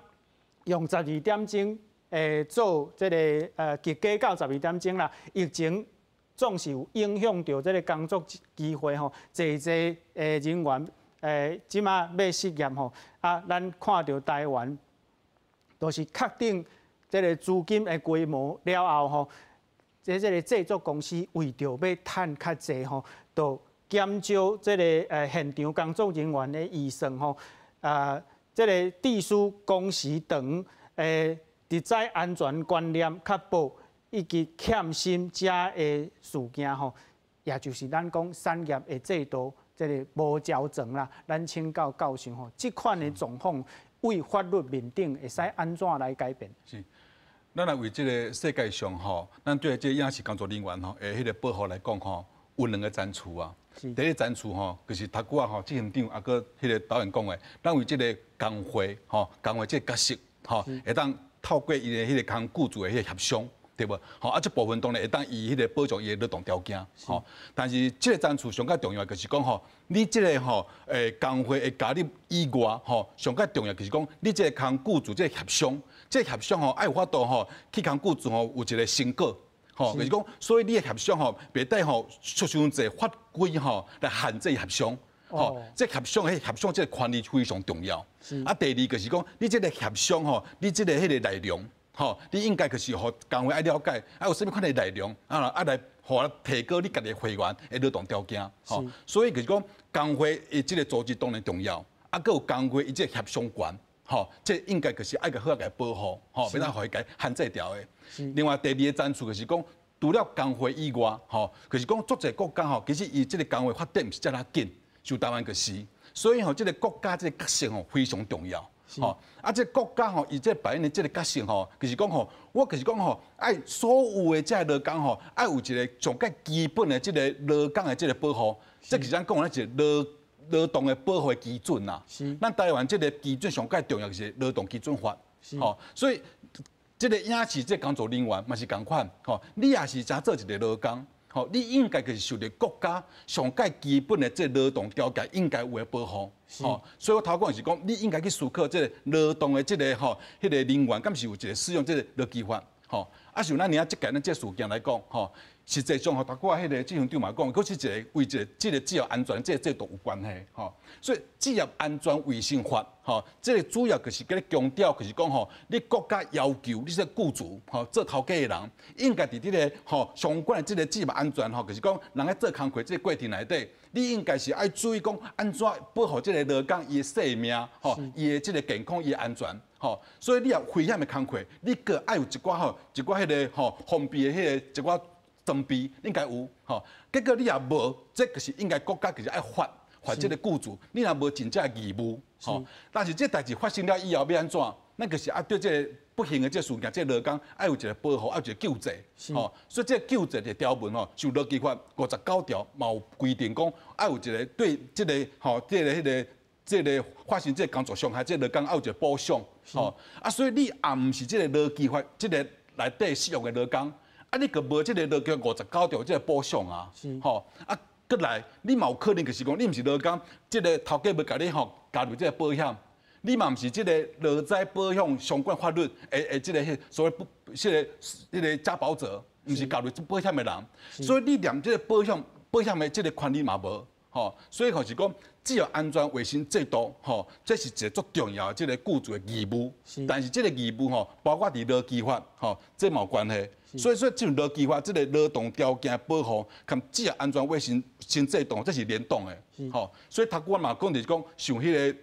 用12點鐘做這个日加到12點鐘啦。疫情總是有影響著這个工作機會吼，濟濟的人員這馬欲失業吼。啊，咱看著台灣，都是確定這个資金的規模了後吼。這个製作公司為著欲趁較濟吼，就減少這个現場工作人員的預算吼，啊，這个致使工時長，職災安全觀念較薄，以及欠薪遮的事件吼，也就是咱講產業的制度這个無調整啦。咱請教教授吼，這款的狀況對法律面頂會使按怎來改變？是。咱來為這个世界上吼，咱對這个影視工作人員吼，的彼个保護來講吼，有兩个層次啊。第一个層次吼，就是頭拄仔吼，執行長啊，閣彼个導演講的，咱為這个工會吼，工會這个角色吼，會當透過伊的彼个共僱主的彼个協商，對無？吼啊，這部分當然會當伊彼个保障伊的勞動條件，吼。但是這个層次上較重要就是講吼，你這个吼，工會的加入以外，吼，上較重要就是講，你這个共僱主這个協商。這个協商吼，愛有法度吼，去共僱主吼有一个成果，吼，就是講，所以你的協商吼，袂使吼出傷濟法規吼來限制協商，吼，這協商彼協商這个權利非常重要。啊，第二就是講，你這个協商吼，你這个彼个內容，吼，你應該就是予工會愛了解，啊有啥物款的內容，啊啊來予提高你家己會員的勞動條件，吼。所以就是講，工會的這个組織當然重要，啊，閣有工會伊這个協商權。吼，這應該就是愛共好共保護，吼，袂當予伊共限制掉的。另外第二个層次就是講，除了工會以外，吼，就是講足濟國家吼，其實伊這个工會發展毋是遮爾緊，像台灣就是。所以吼，這个國家這个角色吼非常重要。吼，啊，這个國家吼，伊這扮演的這个角色吼，就是講吼，我就是講吼，愛所有的這个勞工吼，愛有一个上較基本的這个勞工的這个保護，這是咱講的一个勞動的保護基準啦。咱台灣這个基準上蓋重要就是勞動基準法。吼，所以這个影視這个工作人員嘛是仝款。吼，你也是誠做一个勞工，吼，你應該就是受著國家上蓋基本的這個勞動條件應該有的保護。吼，所以我頭講是講，你應該去思考這個勞動的這个吼，彼个人員敢是有一個使用這個勞基法。吼，啊，像咱爾這屆咱這事件來講，吼。實際上吼，頭拄仔彼个執行長嘛講，閣是一个為一个這个職業安全這个制度有關係吼。所以職業安全衛生法吼，這个主要就是佮你強調，就是講吼，你國家要求你這個僱主吼，做頭家的人，應該佇這个吼相關的這個職業安全吼，就是講人咧做工課這个過程內底，你應該是愛注意講按怎保護這个勞工伊的生命吼，伊的這个健康，伊的安全。吼，所以你若危險的工課，你閣愛有一寡吼，一寡彼个吼防備的彼个一寡裝備應該有吼，結果你也無，這就是應該國家就是愛罰罰這个僱主，你若無盡這个義務吼。但是這代誌發生了以後欲按怎？咱就是愛對這个不幸的這個事件，這個勞工愛有一個保護，愛有一個救濟吼。所以這個救濟的條文吼，受勞基法59條嘛有規定講，愛有一個對這个吼，這个彼个這个發生這個工作傷害，這個勞工愛有一個補償吼。啊，所以你也毋是這個勞基法這个內底適用的勞工。啊，你閣無這个勞基59條這个補償啊，吼啊，閣來你嘛有可能就是講，你毋是勞工，這个頭家欲共你吼加入這个保險，你嘛毋是這个勞災保險相關法律的這个所謂不，這个彼个加保者，毋是加入這保險的人，所以你連這个保險的這个權利嘛無，吼，所以就是講，職業安全衛生制度，吼，這是一个足重要的這个僱主的義務。但是這个義務吼，包括佇勞基法，吼，這嘛有關係。所以說，這種勞基法這个勞動條件保護，佮職業安全衛生新制度，這是聯動的。吼，所以頭拄仔嘛講就是講，像彼个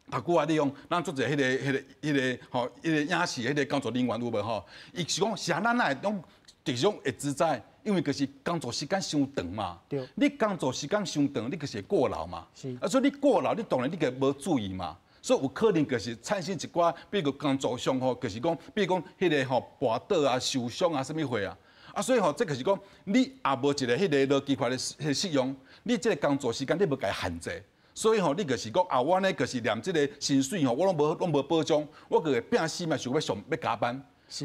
頭拄仔你講，咱做一个彼个彼个彼个吼，彼个影視彼个工作人員有無吼？伊是講是按怎會攏就是讲会职灾，因为就是工作时间伤长嘛。你工作时间伤长，你就是会过劳嘛。啊，所以你过劳，你当然你就无注意嘛。所以有可能就是产生一寡，比如工作上吼，就是讲，比如讲彼个吼跋倒啊、受伤啊，啥物货啊。啊，所以吼，这就是讲，你也无一个彼个劳基法的适用，你这个工作时间你无共伊限制，所以吼，你就是讲啊，我呢就是连这个薪水吼，我拢无保障，我阁会拼死命想欲上欲加班，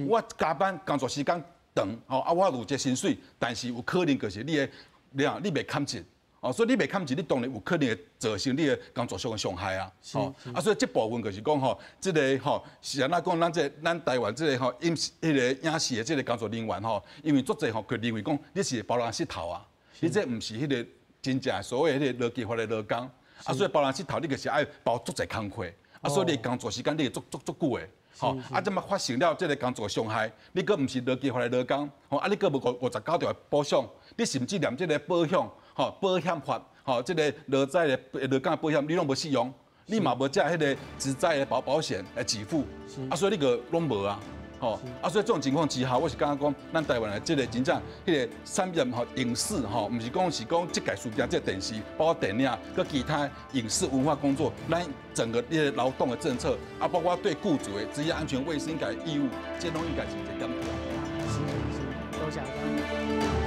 我加班工作时间长，吼啊，我有一个薪水，但是有可能就是你的，你啊，你袂堪职。哦，所以你袂堪职，你当然有可能会造成你的工作上的伤害啊。哦，啊，所以这部分就是讲吼，这个吼是按怎讲？咱台湾这个吼影视、彼个影视的这个工作人员吼，因为足济吼，佢认为讲你是包人穑头啊，你这毋是彼个真正所谓彼个劳基法的劳工，啊，所以包人穑头你就是爱包足济工课，啊，所以你工作时间你会足足足久的。吼，啊，这马发生了这个工作伤害，你阁毋是劳基法的劳工，吼，啊，你阁无59条的保障，你甚至连这个保险。吼，保险法，吼，这个劳灾的劳工保险，你拢无适用，你嘛无这彼个职灾的保险来给付，啊，所以你阁拢无啊，吼，啊，所以这种情况之下，我是感觉讲，咱台湾的这个真正彼个产业吼，影视吼，毋是讲是讲这届事件，这个电视，包括电影，阁其他影视文化工作，咱整个彼个劳动的政策，啊，包括对雇主的职业安全卫生应该义务，这拢应该是一个检讨。是是，多谢。